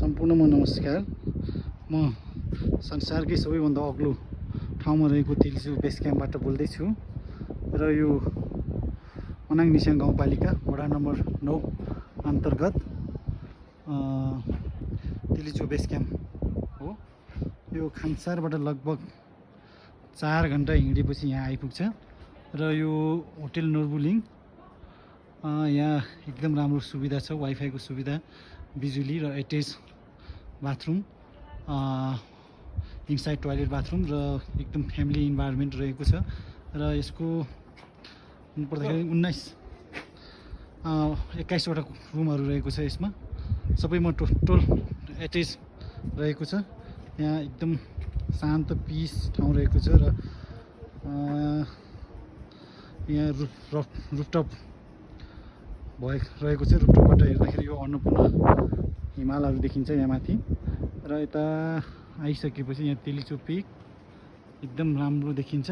सम्पूर्णमा नमस्कार। म संसारकै सबैभन्दा अग्लो ठाउँमा रहेको तेलिचु बेस क्याम्पबाट बोल्दैछु र यो मनाङ निस्याङ गाउँपालिका वडा नम्बर 9 अन्तर्गत तेलिचु बेस क्याम्प हो। यो खाङसारबाट लगभग 4 घण्टा हिँडेपछि यहाँ आइपुग्छ र यो होटल नोर्बुलिङ यहाँ एकदम राम्रो सुविधा छ, वाइफाईको सुविधा, बिजुली र attach bathroom, inside toilet bathroom र एकदम फ्यामिली इन्भाइरोमेन्ट रहेको छ। र यसको भन्नुपर्दाखेरि 21वटा रुमहरू रहेको छ। यसमा सबैमा टोटल एटेच रहेको छ। यहाँ एकदम शान्त पिस ठाउँ रहेको छ र यहाँ रुफटप रहेको छ। रुफटपबाट हेर्दाखेरि यो अन्नपूर्ण हिमालहरू देखिन्छ यहाँ माथि। र यता आइसकेपछि यहाँ तेलिचु पिक एकदम राम्रो देखिन्छ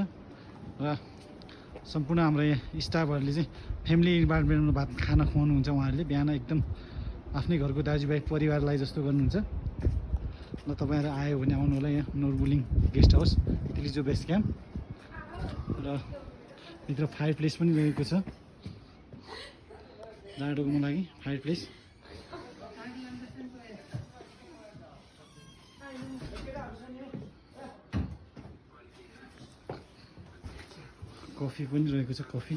र सम्पूर्ण हाम्रो यहाँ स्टाफहरूले चाहिँ फ्यामिली इन्भाइरोमेन्टमा भात खाना खुवाउनुहुन्छ। उहाँहरूले बिहान एकदम आफ्नै घरको दाजुभाइ परिवारलाई जस्तो गर्नुहुन्छ। ल तपाईँहरू आयो भने आउनु होला यहाँ नोर्बुलिङ गेस्ट हाउस तेलिचु बेस क्याम्प। र भित्र फायर प्लेस पनि रहेको छ, जाडोको लागि फायर प्लेस। कफी पनि रहेको छ, कफी।